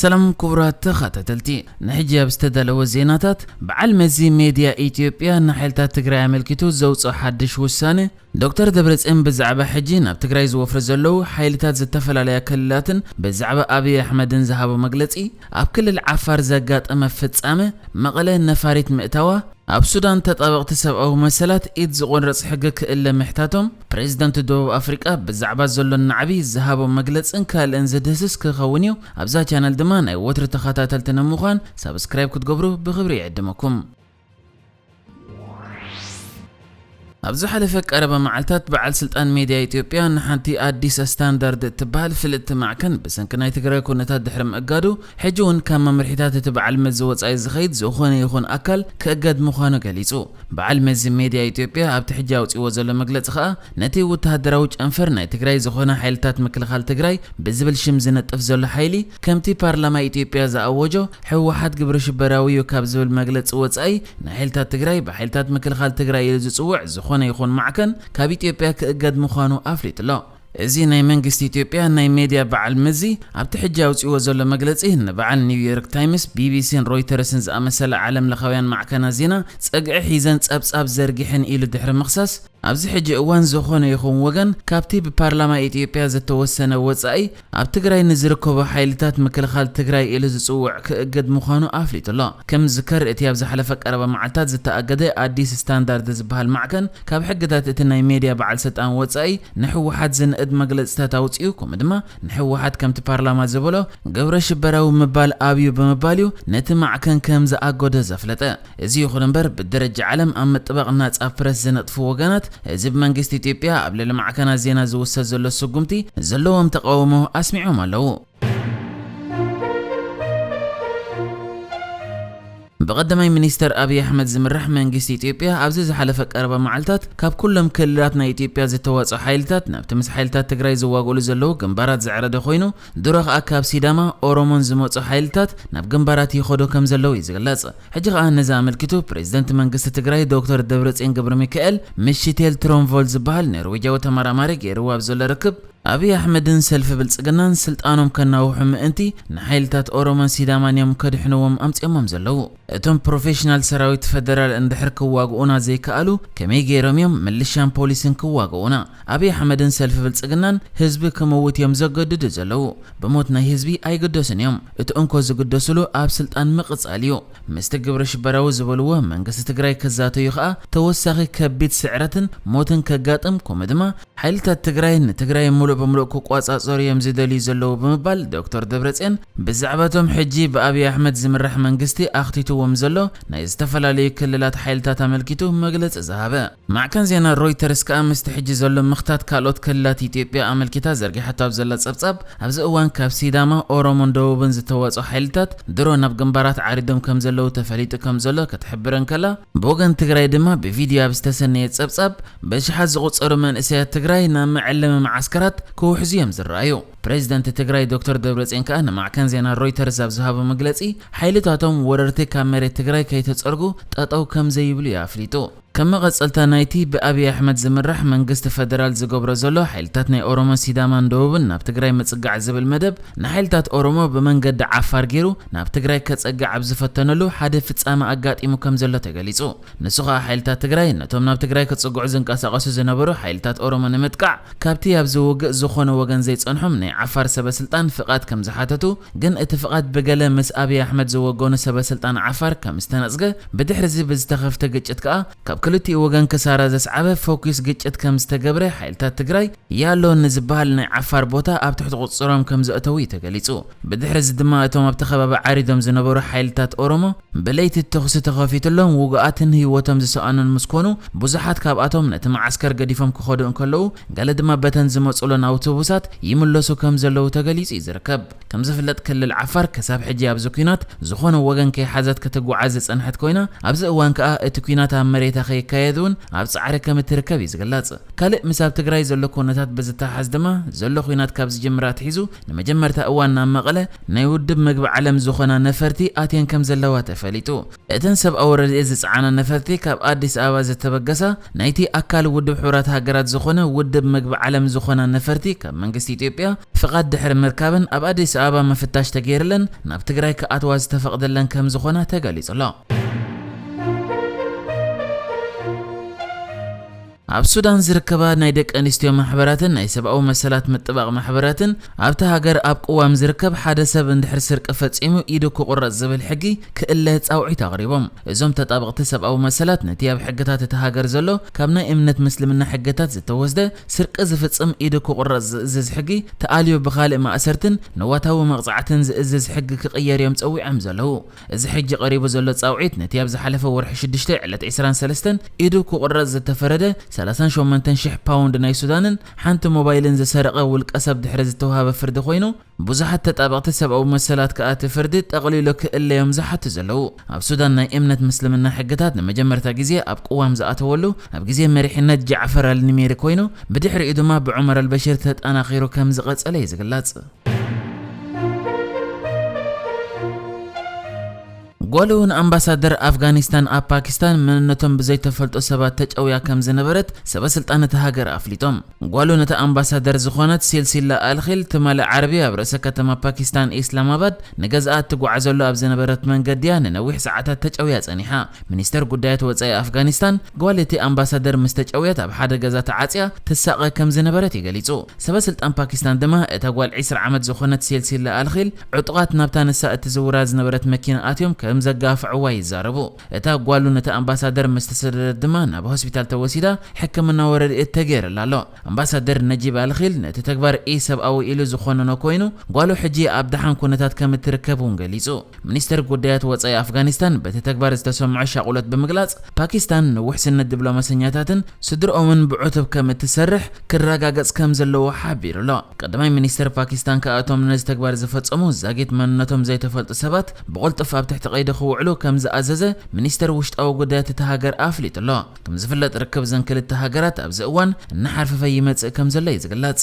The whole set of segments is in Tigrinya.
ሰላም ክቡራት ተኸታተልቲ፣ ንሕጂ ኣብ ዝተዳለወ ዜናታት፣ በዓል መዚ ሜድያ ኢትዮጵያ ንሓይልታት ትግራይ ኣመልኪቱ ዘውፅኦ ሓድሽ ውሳነ፣ ዶክተር ደብረጽዮን ብዛዕባ ሕጂ ናብ ትግራይ ዝወፍሩ ዘለዉ ሓይልታት ዝተፈላለያ ክልላትን ብዛዕባ ኣብይ ኣሕመድን ዝሃቦ መግለጺ፣ ኣብ ክልል ዓፋር ዘጋጠመ ፍጻመ፣ መቐለ ነፋሪት ምእታዋ፣ ኣብ ሱዳን ተጣበቕቲ ሰብኣዊ መሰላት ኢድ ዝቖርጽ ሕጊ ክእለ ምሕታቶም፣ ፕሬዚደንት ደቡብ ኣፍሪቃ ብዛዕባ ዘሎ ናዕቢ ዝሃቦ መግለጽን ካልእን ዝድህስስ ክኸውን እዩ። ኣብዛ ቻነል ድማ ናይ ወትሪ ተኸታተልቲ ንምዃን ሳብስክራይብ ክትገብሩ ብኽብሪ ይዕድመኩም። ኣብ ዝሓለፈ ቀረባ መዓልታት በዓል ስልጣን ሜድያ ኢትዮጵያ ንሓንቲ ኣዲስ ስታንዳርድ እትበሃል ፍልጥቲ ማዕከን ብሰንኪ ናይ ትግራይ ኩነታት ድሕሪ ምእጋዱ፣ ሕጂ እውን ካብ መምርሒታት እቲ በዓል መዚ ወጻኢ ዝኸይድ ዝኾነ ይኹን ኣካል ክእገድ ምዃኑ ገሊጹ። በዓል መዚ ሜድያ ኢትዮጵያ ኣብቲ ሕጂ ኣውጺእዎ ዘሎ መግለጺ ከኣ፣ ነቲ ወተሃደራዊ ጨንፈር ናይ ትግራይ ዝኾነ ሓይልታት ምክልኻል ትግራይ ብዝብል ሽም ዝነጥፍ ዘሎ ሓይሊ፣ ከምቲ ፓርላማ ኢትዮጵያ ዝኣወጆ፣ ህወሓት ግብረ ሽበራዊ እዩ ካብ ዝብል መግለጺ ወጻኢ፣ ንሓይልታት ትግራይ ብሓይልታት ምክልኻል ትግራይ ኢሉ ዝጽውዕ ዝኾነ ይኹን ማዕከን ካብ ኢትዮጵያ ክእገድ ምዃኑ ኣፍሊጡ ኣሎ። እዚ ናይ መንግስቲ ኢትዮጵያ ናይ ሜድያ በዓል መዚ ኣብቲ ሕጂ ኣውጺእዎ ዘሎ መግለጺ፣ ንበዓል ኒውዮርክ ታይምስ፣ ቢቢሲን ሮይተርስን ዝኣመሰላ ዓለም ለኻውያን ማዕከናት ዜና ጸግዒ ሒዘን ጸብጻብ ዘርጊሐን ኢሉ ድሕሪ ምኽሳስ፣ ኣብዚ ሕጂ እዋን ዝኾነ ይኹን ወገን ካብቲ ብፓርላማ ኢትዮጵያ ዝተወሰነ ወጻኢ ኣብ ትግራይ ንዝርከቡ ሓይልታት ምክልኻል ትግራይ ኢሉ ዝጽውዕ ክእገድ ምዃኑ ኣፍሊጡ ኣሎ። ከም ዝዝከር፣ እቲ ኣብ ዝሓለፈ ቀረባ መዓልታት ዝተኣገደ ኣዲስ ስታንዳርድ ዝበሃል ማዕከን፣ ካብ ሕግታት እቲ ናይ ሜድያ በዓል ስልጣን ወጻኢ ንህወሓት ዝንእድ መግለጽታት ኣውጺኡ፣ ከምኡ ድማ ንህወሓት ከምቲ ፓርላማ ዝበሎ ግብረ ሽበራዊ ምባል ኣብዩ ብምባል እዩ ነቲ ማዕከን ከም ዝኣገዶ ዘፍለጠ። እዚ ይኹን እምበር፣ ብደረጃ ዓለም ኣብ ምጥባቕ ናጻ ፕረስ ዝነጥፉ ወገናት፣ እዚ ብመንግስቲ ኢትዮጵያ ኣብ ልዕሊ ማዕከናት ዜና ዝውሰድ ዘሎ ስጉምቲ ዘለዎም ተቃውሞ ኣስሚዖም ኣለዉ። ብቐዳማይ ሚኒስተር ኣብይ ኣሕመድ ዝምራሕ መንግስቲ ኢትዮጵያ፣ ኣብዚ ዝሓለፈ ቀረባ መዓልታት ካብ ኩሎም ክልላት ናይ ኢትዮጵያ ዝተዋጽኡ ሓይልታት ናብቲ ምስ ሓይልታት ትግራይ ዝዋግኡሉ ዘለዉ ግንባራት ዘዕረደ ኮይኑ፣ ድሮ ከኣ ካብ ሲዳማ፣ ኦሮሞን ዝመጹ ሓይልታት ናብ ግንባራት ይኸዱ ከም ዘለዉ እዩ ዝግለጽ። ሕጂ ከኣ ነዚ ኣመልኪቱ ፕሬዚደንት መንግስቲ ትግራይ ዶክተር ደብረጽዮን ገብረሚካኤል ምስ ሺቴል ትሮንቮል ዝበሃል ኖርዌጃዊ ተመራማሪ ገይርዎ ኣብ ዘሎ ርክብ፣ ኣብይ ኣሕመድን ሰልፊ ብልጽግናን ስልጣኖም ከናውሑ ምእንቲ ንሓይልታት ኦሮሞን ሲዳማን እዮም ከድሕንዎም ኣምጺኦሞም ዘለዉ። እቶም ፕሮፌሽናል ሰራዊት ፈደራል እንድሕር ክዋግኡና ዘይከኣሉ፣ ከመይ ገይሮም እዮም ምልሻን ፖሊስን ክዋግኡና? ኣብይ ኣሕመድን ሰልፊ ብልጽግናን ህዝቢ ክመውት እዮም ዘገድዱ ዘለዉ። ብሞት ናይ ህዝቢ ኣይግደሱን እዮም። እቲ እንኮ ዝግደስሉ ኣብ ስልጣን ምቕጻል እዩ። ምስቲ ግብረ ሽበራዊ ዝበልዎ መንግስቲ ትግራይ ክዛተዩ ከኣ ተወሳኺ ከቢድ ስዕረትን ሞትን ከጋጥም፣ ከምኡ ድማ ሓይልታት ትግራይ ንትግራይ ምሉእ ብምሉእ ክቆጻጸሩ እዮም ዝደልዩ ዘለዉ ብምባል ዶክተር ደብረጽዮን ብዛዕባ እቶም ሕጂ ብኣብይ ኣሕመድ ዝምራሕ መንግስቲ ኣኽቲትዎም ዘሎ ናይ ዝተፈላለዩ ክልላት ሓይልታት ኣመልኪቱ መግለጺ ዝሃበ። ማዕከን ዜና ሮይተርስ ከኣ ምስቲ ሕጂ ዘሎ ምኽታት ካልኦት ክልላት ኢትዮጵያ ኣመልኪታ ዘርጊሓቶ ኣብ ዘላ ጸብጻብ፣ ኣብዚ እዋን ካብ ሲዳማ፣ ኦሮሞን ደቡብን ዝተዋጽኡ ሓይልታት ድሮ ናብ ግንባራት ዓሪዶም ከም ዘለዉ ተፈሊጡ ከም ዘሎ ክትሕብር እንከላ፣ ብወገን ትግራይ ድማ ብቪድዮ ኣብ ዝተሰነየ ጸብጻብ፣ በሽሓት ዝቑጸሩ መንእሰያት ትግራይ ናብ መዐለሚ መዓስከራት ክውሕዙ እዮም ዝረኣዩ። ፕሬዚደንት ትግራይ ዶክተር ደብረጽዮን ከኣ ንማዕከን ዜና ሮይተርስ ኣብ ዝሃቦ መግለጺ፣ ሓይልታቶም ወረርቲ ካብ መሬት ትግራይ ከይተጸርጉ ጠጠው ከም ዘይብሉ እዩ ኣፍሊጡ። ከም መቐጸልታ ናይቲ ብኣብይ ኣሕመድ ዝምራሕ መንግስቲ ፈደራል ዝገብሮ ዘሎ፣ ሓይልታት ናይ ኦሮሞን ሲዳማን ደቡብን ናብ ትግራይ ምጽጋዕ ዝብል መደብ፣ ንሓይልታት ኦሮሞ ብመንገዲ ዓፋር ገይሩ ናብ ትግራይ ከጸግዕ ኣብ ዝፈተነሉ ሓደ ፍጻመ ኣጋጢሙ ከም ዘሎ ተገሊጹ። ንሱ ከኣ ሓይልታት ትግራይ ነቶም ናብ ትግራይ ክጽግዑ ዝንቀሳቐሱ ዝነበሩ ሓይልታት ኦሮሞ ንምጥቃዕ፣ ካብቲ ኣብዚ ውግእ ዝኾነ ወገን ዘይጸንሖም ናይ ዓፋር ሰበ ስልጣን ፍቓድ ከም ዝሓተቱ፣ ግን እቲ ፍቓድ ብገለ ምስ ኣብይ ኣሕመድ ዝወገኑ ሰበ ስልጣን ዓፋር ከም ዝተነጽገ፣ ብድሕሪ እዚ ብዝተኸፍተ ግጭት ከኣ ካብ ክልቲኡ ወገን ክሳራ ዘስዓበ ፎኪስ ግጭት ከም ዝተገብረ፣ ሓይልታት ትግራይ ያሎ ንዝበሃል ናይ ዓፋር ቦታ ኣብ ትሕቲ ቁጽሮም ከም ዘእተዉ እዩ ተገሊጹ። ብድሕሪ እዚ ድማ እቶም ኣብቲ ከባቢ ዓሪዶም ዝነበሩ ሓይልታት ኦሮሞ ብለይቲ ተኹሲ ተኸፊትሎም ውጉኣትን ህይወቶም ዝሰኣኑን ምስ ኮኑ፣ ብዙሓት ካብኣቶም ነቲ መዓስከር ገዲፎም ክኸዱ እንከለዉ፣ ገለ ድማ በተን ዝመጹለን ኣውቶቡሳት ይምለሱ ከም ዘለዉ ተገሊጹ እዩ ዝርከብ። ከም ዝፍለጥ፣ ክልል ዓፋር ክሳብ ሕጂ ኣብዚ ኲናት ዝኾነ ወገን ከይሓዘት ክትጓዓዝ ዝጸንሐት ኮይና፣ ኣብዚ እዋን ከኣ እቲ ኲናት ኣብ መሬታ ከይካየድ እውን ኣብ ጻዕሪ ከም እትርከብ እዩ ዝግለጽ። ካልእ ምስ ኣብ ትግራይ ዘሎ ኩነታት ብዝተሓዝ ድማ፣ ዘሎ ኲናት ካብ ዝጅምር ኣትሒዙ ንመጀመርታ እዋን ናብ መቐለ ናይ ውድብ ምግቢ ዓለም ዝኾና ነፈርቲ ኣትየን ከም ዘለዋ ተፈሊጡ። እተን ሰብኣዊ ረድኤት ዝጸዓና ነፈርቲ ካብ ኣዲስ ኣበባ ዝተበገሳ፣ ናይቲ ኣካል ውድብ ሕቡራት ሃገራት ዝኾነ ውድብ ምግቢ ዓለም ዝኾና ነፈርቲ፣ ካብ መንግስቲ ኢትዮጵያ ፍቓድ ድሕሪ ምርካበን፣ ኣብ ኣዲስ ኣበባ ምፍታሽ ተገይርለን ናብ ትግራይ ክኣትዋ ዝተፈቕደለን ከም ዝኾና ተገሊጹ ኣሎ። ኣብ ሱዳን ዝርከባ ናይ ደቂ ኣንስትዮ ማሕበራትን ናይ ሰብኣዊ መሰላት ምጥባቕ ማሕበራትን፣ ኣብቲ ሃገር ኣብ ቅዋም ዝርከብ ሓደ ሰብ እንድሕር ስርቂ ፈጺሙ ኢዱ ክቑረጽ ዝብል ሕጊ ክእለ ጻውዒት ኣቕሪቦም። እዞም ተጣበቕቲ ሰብኣዊ መሰላት፣ ነቲ ኣብ ሕግታት እቲ ሃገር ዘሎ ካብ ናይ እምነት ምስልምና ሕግታት ዝተወስደ፣ ስርቂ ዝፍጽም ኢዱ ክቑረጽ ዝእዝዝ ሕጊ ተኣልዩ ብኻልእ ማእሰርትን ንዋታዊ መቕጻዕትን ዝእዝዝ ሕጊ ክቕየር እዮም ጸዊዖም ዘለዉ። እዚ ሕጂ ቀሪቡ ዘሎ ጻውዒት፣ ነቲ ኣብ ዝሓለፈ ወርሒ ሽዱሽተ ዕለት ዕስራን ሰለስተን ኢዱ ክቑረጽ ዝተፈረደ ሰላሳን ሸሞንተን ሽሕ ፓውንድ ናይ ሱዳንን ሓንቲ ሞባይልን ዝሰረቐ ውልቀ ሰብ ድሕሪ ዝተዋህበ ፍርዲ ኮይኑ፣ ብዙሓት ተጣበቕቲ ሰብኣዊ መሰላት ከኣ እቲ ፍርዲ ጠቕሊሉ ክእለዮም ዝሓቱ ዘለዉ። ኣብ ሱዳን ናይ እምነት ምስልምና ሕግታት ንመጀመርታ ግዜ ኣብ ቅዋም ዝኣተወሉ ኣብ ግዜ መሪሕነት ጃዕፈር ኣልኒሜሪ ኮይኑ፣ ብድሕሪኡ ድማ ብዑመር ኣልበሽር ተጠናኺሩ ከም ዝቐጸለ እዩ ዝግለጽ። ጓሉ ንኣምባሳደር ኣፍጋኒስታን ኣብ ፓኪስታን መንነቶም ብዘይተፈልጡ ሰባት ተጨውያ ከም ዝነበረት ሰበ ስልጣን እታ ሃገር ኣፍሊጦም። ጓሉ ነታ ኣምባሳደር ዝኾነት ሲልሲላ ኣልኺል ትማሊ ዓርቢ ኣብ ርእሰ ከተማ ፓኪስታን ኢስላማባድ ንገዝኣ እትጓዓዘሉ ኣብ ዝነበረት መንገዲ እያ ንነዊሕ ሰዓታት ተጨውያ ጸኒሓ። ሚኒስተር ጉዳያት ወጻኢ ኣፍጋኒስታን፣ ጓል እቲ ኣምባሳደር ምስ ተጨውየት ኣብ ሓደ ገዛ ተዓጽያ ትሳቐ ከም ዝነበረት እዩ ገሊጹ። ሰበ ስልጣን ፓኪስታን ድማ፣ እታ ጓል ዕስራ ዓመት ዝኾነት ሲልሲላ ኣልኺል፣ ዕጡቓት ናብታ ንሳ እትዝውራ ዝነበረት መኪና ኣትዮም ከም ዘጋፍዕዋ ይዛረቡ። እታ ጓሉ ነቲ ኣምባሳደር ምስ ተሰደደት ድማ ናብ ሆስፒታል ተወሲዳ ሕክምናዊ ረድኤት ተገይርላ ኣሎ። ኣምባሳደር ነጂብ ኣልኺል ነቲ ተግባር ኢሰብኣዊ ኢሉ ዝኾነኖ ኮይኑ፣ ጓሉ ሕጂ ኣብ ደሓን ኩነታት ከም እትርከብ እውን ገሊጹ። ሚኒስተር ጉዳያት ወጻኢ ኣፍጋኒስታን በቲ ተግባር ዝተሰምዖ ሻቕሎት ብምግላጽ፣ ፓኪስታን ንውሕስነት ዲፕሎማሰኛታትን ስድርኦምን ብዕቱብ ከም እትሰርሕ ክረጋገጽ ከም ዘለዎ ሓቢሩ ኣሎ። ቀዳማይ ሚኒስተር ፓኪስታን ከኣ እቶም ነዚ ተግባር ዝፈጸሙ ዛጊት መንነቶም ዘይተፈልጡ ሰባት ብቕልጡፍ ኣብ ትሕቲ ቀይዲ ክውዕሉ ከም ዝኣዘዘ ሚኒስተር ውሽጣዊ ጉዳያት እታ ሃገር ኣፍሊጡ ኣሎ። ከም ዝፍለጥ ርክብ እዘን ክልተ ሃገራት ኣብዚ እዋን እናሓርፈፈ ይመጽእ ከም ዘሎ እዩ ዝግለጽ።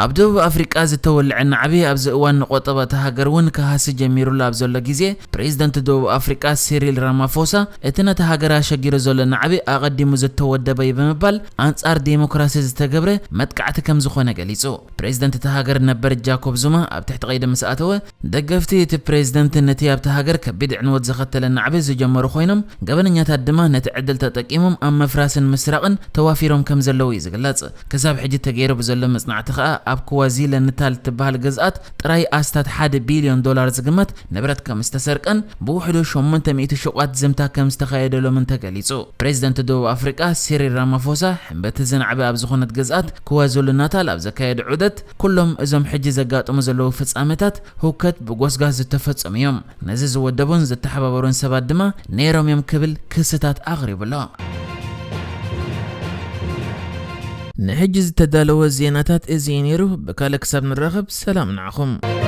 ኣብ ደቡብ ኣፍሪቃ ዝተወልዐ ናዕቢ ኣብዚ እዋን ንቆጠባ እታ ሃገር እውን ክሃሲ ጀሚሩሉ ኣብ ዘሎ ግዜ፣ ፕሬዚደንት ደቡብ ኣፍሪቃ ሲሪል ራማፎሳ እቲ ነታ ሃገር ኣሸጊሩ ዘሎ ናዕቢ ኣቐዲሙ ዝተወደበ እዩ ብምባል ኣንጻር ዴሞክራሲ ዝተገብረ መጥቃዕቲ ከም ዝኾነ ገሊጹ። ፕሬዚደንት እታ ሃገር ነበር ጃኮብ ዙማ ኣብ ትሕቲ ቀይዲ ምስ ኣተወ፣ ደገፍቲ እቲ ፕሬዚደንት ነቲ ኣብታ ሃገር ከቢድ ዕንወት ዘኸተለ ናዕቢ ዝጀመሩ ኮይኖም፣ ገበነኛታት ድማ ነቲ ዕድል ተጠቂሞም ኣብ ምፍራስን ምስራቕን ተዋፊሮም ከም ዘለዉ እዩ ዝግለጽ። ክሳብ ሕጂ ተገይሩ ብዘሎ መጽናዕቲ ከኣ ኣብ ክዋዚለ ንታል እትበሃል ግዝኣት ጥራይ ኣስታት ሓደ ቢልዮን ዶላር ዝግመት ንብረት ከም ዝተሰርቀን ብውሕዱ ሸሞንተ ሚእቲ ሹቓት ዝምታ ከም ዝተኻየደሎምን ተገሊጹ። ፕሬዚደንት ደቡብ ኣፍሪቃ ሲሪል ራማፎሳ ሕንበቲ ዝናዕቢ ኣብ ዝኾነት ግዝኣት ክዋዙሉ ናታል ኣብ ዘካየደ ዑደት፣ ኩሎም እዞም ሕጂ ዘጋጥሙ ዘለዉ ፍጻመታት ህውከት ብጎስጋስ ዝተፈጸሙ እዮም። ነዚ ዝወደቡን ዝተሓባበሩን ሰባት ድማ ነይሮም እዮም ክብል ክስታት ኣቕሪቡ ኣሎ። ንሕጂ ዝተዳለወ ዜናታት እዚ እዩ ነይሩ። ብካልእ ክሳብ ንራኸብ ሰላም ንዓኹም።